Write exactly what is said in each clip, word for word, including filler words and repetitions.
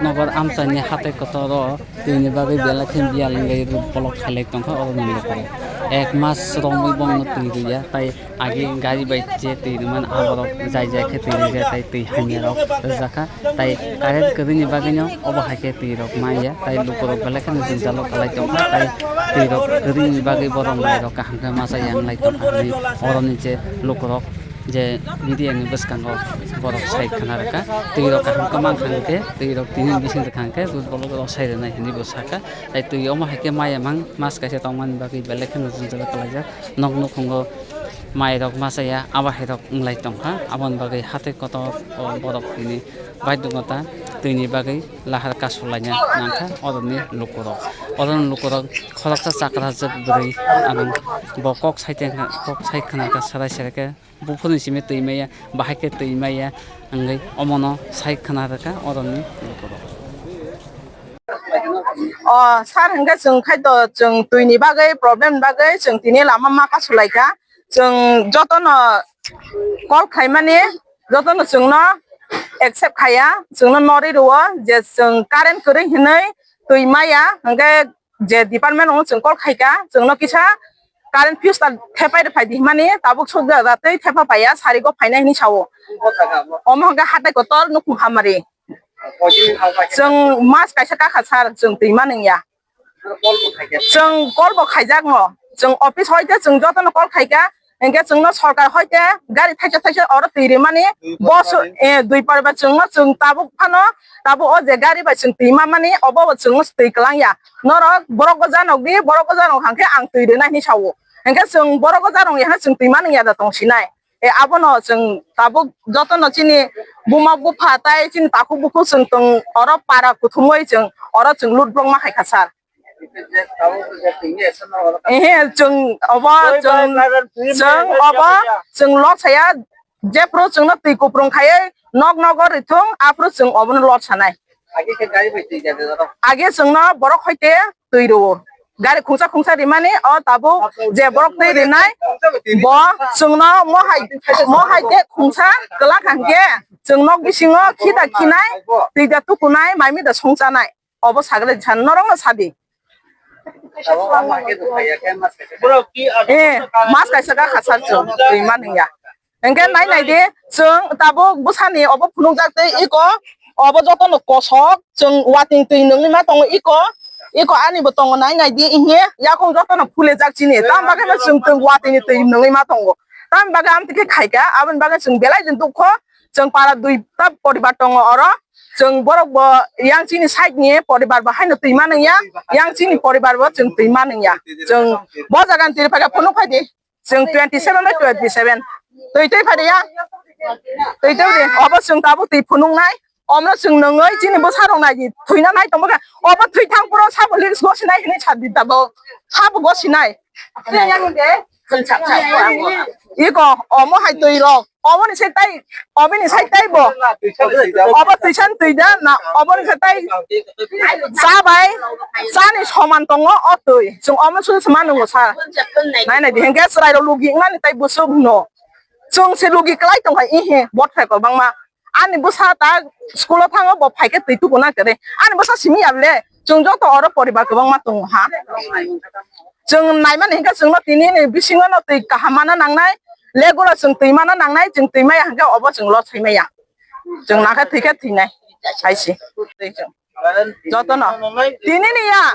Nogor amchaini hatai kotoro twini bagwi belai khe biyal wngwi rw bolok khailai tongkha oro nini lukurok. Ek mas romwi bongno twi rwya, tai agi gari bai je twi rwmani aborok jai jai khe twi rwya, tai twi hamya rok rwjakha, tai current kwrwini bagwino obo hai khe twi rok manya, tai lukurok belai kheno jwngjalo kwlai tongkha, tai twi rok kwrwini bagwi borok mai rok kaham khe masa yang lai tongkha hinwi oroni je lukurok je media ni bwskango borok sai khna rwkha, twi rok kaham kwmang kha hwnkhe twi rok tini bising rwkha hwnkhe bw-, bolok rok sai rwnai hinwi bo sakha. Tai twi omo hai khe maya mang mas kaisa tongmani bagwi belai kheno jwngjalo kwlaijak. Nok nukhungo mai rok masa ya, abo hai rok wnglai tongkha, aboni bagwi hatai kotor o borok tini baidogota twini bagwi lahar kasulaina nangkha oroni lukurok. Oroni lukurok khoroksa chakrajak bwrwi, ano bo kok sai tongkha, kok sai khna kha sarai sarai khe. Buphuruni simi twi maya, bahai khe twi maya, wngwi omono sai khna rwkha oroni lukurok. O sir, hwnkhe chwng khaito chwng twini bagwi, problem ni bagwi chwng tini lama ma kasulaikha. Chwng jotono call khaimani, jotono chwngno accept khaiya, chwngno norwi rwo je chwng current kwrwi hinwi twi maya, hwnkhe je department o chwng call khaikha, chwngno kisa current fuse ta thepai rw phai di hwnmani, tabuk sukjak da tei thepa paiya, sarigo phainai hinwi sao. Omo hwnkhe hatai kotor nukhung hamari. Chwng mas kaisa kakha sir, chwng twi manwngya. Chwng call bo khaijakno, chwng office hoite chwng jotono call khaikha, hwnkhe chwngno sorkar hoite gari thaisa thaisa oro twi rwmani, bo su-, eh, dui parba chwngno chwng tabuk phano, tabuk o je gari bai chwng twi mamani, obo bo chwngno twi kwlangya. Norok borok goja nokdi, borok goja nokha hwnkhe ang twi rwnai hinwi sao. Hwnkhe chwng borok goja rokya hwnkhe chwng twi manwngya da tong sinai. E, abono chwng tabuk jotono chini buma bupha tai chini takhuk bukhuk chwng tong oro para kuthumwi chwng oro chwng lut blok ma khaikha sir. Ehe, chwng obo chwng, chwng obo chwng lok saya, jephru chwngno twi kuprung khaiwi nok nogo rithung, aphru chwng obono lok sanai. Age chwngno borok hoite twi rwo. Gari khungsa khungsa rimani, o tabuk je borok twi rinai, bo chwngno mohai, mohai de khungsa kwlak hwnkhe chwng nok bisingo khita khinai, twi da tukunai, mai mi da songchanai. Obo sagre san norokno sadi. Eh, mas kaisa ga khasar chwng twi man wngya. Hwnkhe nai nai di, chwng tabuk bwsani obo phunukjak tei iko, obo jotono kosok, chwng watwi twi nungwi ma tongo iko, iko ani bo tongo nai nai di, ihne yakung jotono phulejak chini, tam bagwi no chwng twi watwi ni twi nungwi ma tongo, tam bagwi amtwi khe khaikha, aboni bagwi chwng belai jin dukho, chwng para dui ta poribar tongo oro, chwng borok bo yang chini side ni poribar bo haino twi ma nungya, yang chini poribar bo chwng twi ma nungya, chwng bo jaga ni twi phaikha phunuk phai di. Chwng twenty seven by twenty seven. Twi twi phai ya. Twi twi de. Obo chwng tabuk twi phunuk nai. Omno chwng nungwi chini bwsa rok nai di. Thwina nai tongbo kha. Obo thwi thang puro sabo lyrics gosi nai hinwi sa di tabuk. Sabo gosi nai. Iko omo hai twi rok. Omo ni sai tai. Omo ni sai tai bo. Obo twi san twi da na. Omo ni sai tai. Cha bai, cha ni soman tongo o twi. Chwng omo suri se ma nungo sa. Nai nai di, hwnkhe chwrai rok lugi wngnani tai bwswk no. Chwng se lugi kwlai tongkha, ihi, bot phai kwbangma. Ani bwsa ta school o thango, bo phaikhe twi tubu na kwrwi. Ani bwsa simi ya le. Chwng joto oro poribar kwbangma tongo ha. Chwng naimani hwnkhe chwngno tini ni bisingo no twi kaham mana nangnai. Legura chwng twi mana nangnai, chwng twi maya hwnkhe obo chwng lo sai maya. Chwng nakhe thwikhe thwinai. Hai se. Jotono. Tini ni ya.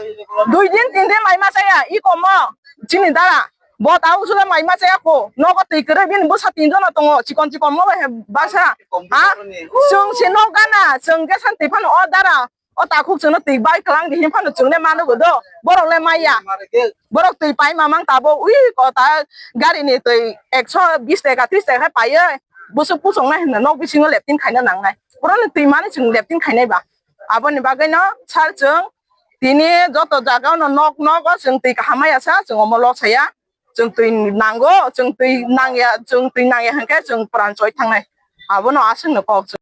Dui din, tin din mai ma chaya. I komo. Chini dara. Bo tau sule mai ma chaya ko. Nogo twi kwrwi bini bwsa tin jona tongo. Chikon chikon mo bai basa. Ha? Chwng si nok gana. Chwng ge san twi phano o dara. O takhuk chwngno twi bai kwlang di hin phano chwng le mano go do. Borok le maya. Borok twi pai mamang tabo. Ui ko ta gari ni twi ekso bis taka, tris taka paiye. Bwswk puchung nai hinna nok bisingo leptin khaina nangnai. Borok ni twi mani chwng leptin khainai ba. Aboni bagwi no sir chwng tini joto jaga no nok nogo chwng twi kaham maya sa chwng omo lok saya. Chwng twi nango, chwng twi nangya, chwng twi nangya hwnkhe chwng pran choi thangnai. Abono aswk no kok chwng.